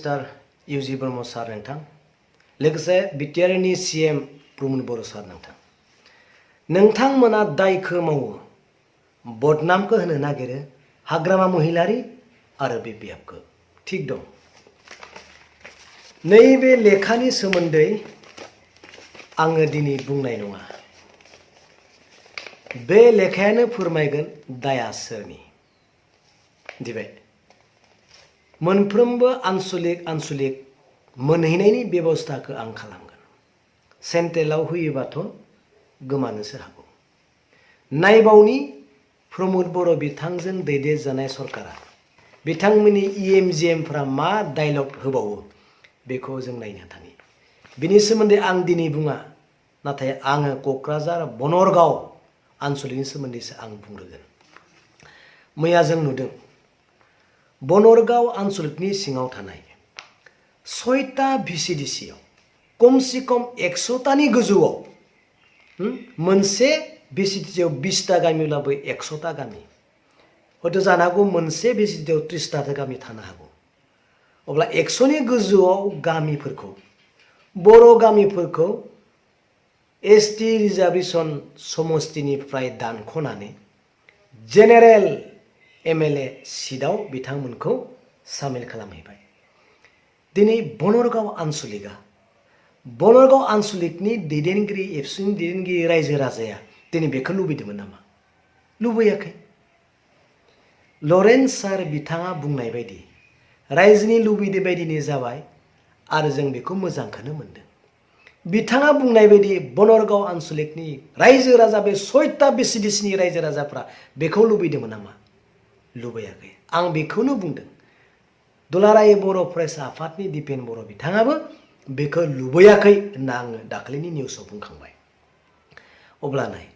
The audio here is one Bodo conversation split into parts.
मिनिस्टार इउजि ब्रह्म सार नोंथां लोगोसे बिटिआरनि CM प्रमद बर' सार नोंथांमोना दायखौ मावो बदनामखौ होनो नागिरो हाग्रामा महिलारि आरो BPFखौ थिग दं नैबे लेखानि सोमोन्दै आङो दिनै बुंनाय नङा बे लेखायानो फोरमायगोन दाया सोरनि दिबाय मोनफ्रोमबो आनसलिक मोनहैनायनि बेबस्थाखौ आं खालामगोन सेन्ट्रेलाव होयोबाथ' गोमानोसो हागौ नायबावनि प्रमद बर' बिथांजों दैदेनजानाय सरकारा बिथांमोननि EMGMफ्रा मा डायलग होबावो बेखौ जों नायनो थाङो बिनि सोमोन्दै आं दिनै बुङा नाथाय आङो क'क्राझार बनरगाव आनसलिकनि सोमोन्दैसो आं बुंगोन मैया जों नुदों बनरगाव आनसलिकनि सिङाव थानाय 6टा VCDCआव कमसे कम 100टानि गोजौआव मोनसे VCDCआव 20टा गामिब्लाबो 100टा गामि हयथ' जानो हागौ मोनसे VCDCआव 30टा गामि थानो हागौ अब्ला 100नि गोजौआव गामिफोरखौ बर' गामिफोरखौ ST रिजार्भेसन समस्तिनिफ्राय दानख'नानै जेनेरेल MLA सिटआव बिथांमोनखौ सामिल खालामहैबाय दिनै बनरगाव आनसलिकनि दैदेनगिरि एबसुनि दैदेनगिरि रायजो राजाया दिनै बेखौ लुबैदोंमोन नामा लुबैयाखै लरेन्स सार बिथाङा बुंनाय बायदि रायजोनि लुबैनाय बायदिनो जाबाय आरो जों बेखौ मोजांखौनो मोनदों बिथाङा बुंनाय बायदि बनरगाव आनसलिकनि रायजो राजा बे 6टा VCDCनि रायजो राजाफ्रा बेखौ लुबैदोंमोन नामा लुबैयाखै आं बेखौनो बुंदों दुलाराय बर' फरायसा आफादनि दिपेन बर' बिथाङाबो बेखौ लुबैयाखै होनना आङो दाख्लैनि निउसाव बुंखांबाय अब्ला नाय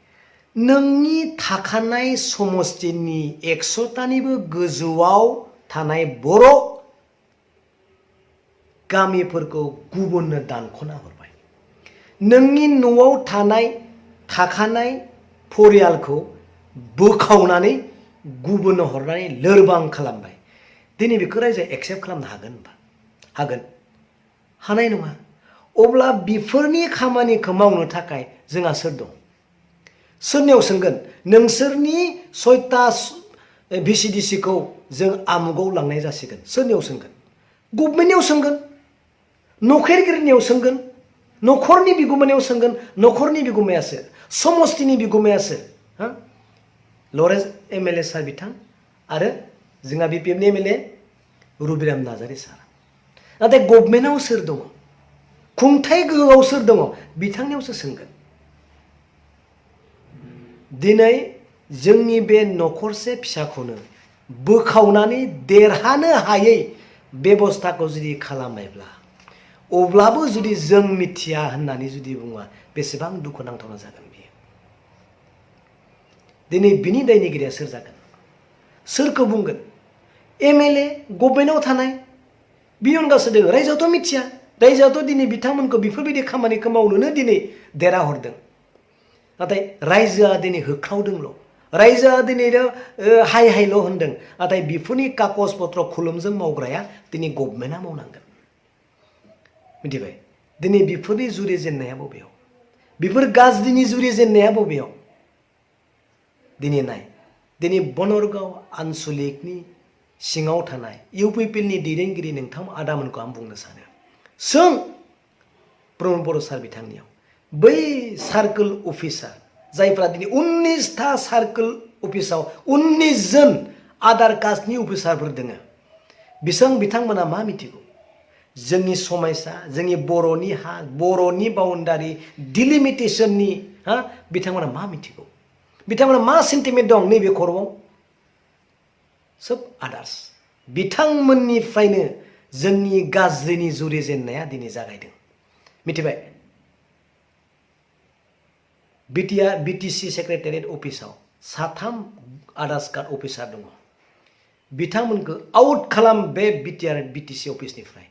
नोंनि थाखानाय समस्तिनि 100टानिबो गोजौआव थानाय बर' गामिफोरखौ गुबुननो दानख'ना हरबाय नोंनि न'आव थाखानाय फरियालखौ बोखावनानै गुबुननो हरनानै लोरबां खालामबाय दिनै बेखौ रायजोआ एक्सेप्ट खालामनो हागोन होनबा हागोन हानाय नङा अब्ला बेफोरनि खामानिखौ मावनो थाखाय जोंहा सोर दं सोरनियाव सोंगोन नोंसोरनि 6टा VCDCखौ जों आमुगाव लांनाय जासिगोन सोरनियाव सोंगोन गभर्नमेन्टनियाव सोंगोन नखरगिरिनियाव सोंगोन नखरनि बिगुमानियाव सोंगोन नखरनि बिगुमायासो समस्तिनि बिगुमायासो लरेन्स MLA सार बिथां आरो जोंहा BPFनि MLA रुबिराम नार्जारी सार नाथाय गभर्नमेन्टआव सोर दङ खुंथाय गोहोआव सोर दङ बिथांनियावसो सोंगोन दिनै जोंनि बे नखरसे फिसाखौनो बोखावनानै देरहानो हायै बेबस्थाखौ जुदि खालामबायब्ला अब्लाबो जुदि जों मिथिया होननानै जुदि बुङा बेसेबां दुखुनांथावना जागोन बेयो दिनै बिनि दायनिगिरिया सोर जागोन सोरखौ बुंगोन MLA गभर्नमेन्टआव थानाय बिनि अनगासो दङ रायजोआथ' मिथिया रायजोआथ' दिनै बिथांमोनखौ बेफोरबायदि खामानिखौ मावनोनो दिनै देरहाहरदों नाथाय रायजोआ दिनै होख्रावदोंल' रायजोआ दिनैनो हायल' होनदों नाथाय बेफोरनि कागज पत्र खुलुमजों मावग्राया दिनै गभर्नमेन्टआ मावनांगोन मिथिबाय दिनै बेफोरनि जुरिजेननाया बबेयाव बेफोर गाज्रिनि जुरिजेननाया बबेयाव दिनै नाय दिनै बनरगाव आनसलिकनि सिङाव थानाय UPPनि दैदेनगिरि नोंथां आदामोनखौ आं बुंनो सानो सों प्रमद बर' सार बिथांनियाव बै सार्कोल अफिसार जायफ्रा दिनै 19टा सार्कोल अफिसाव 19 जन आधार कास्टनि अफिसारफोर दङ बिथांमोना मा मिथिगौ जोंनि समायसा जोंनि बर'नि हा बर'नि बाउन्डारि डिलिमिटेशननि बिथांमोना मा मिथिगौ बिथांमोना मा सेन्टिमेन्ट दं नैबे खर'आव सोब आदार्स बिथांमोननिफ्रायनो जोंनि गाज्रिनि जुरिजेननाया दिनै जागायदों मिथिबाय BTC सेक्रेटारियेट अफिसाव 3 आधार कार्ड अफिसार दङ बिथांमोनखौ आउट खालाम बे BTC अफिसनिफ्राय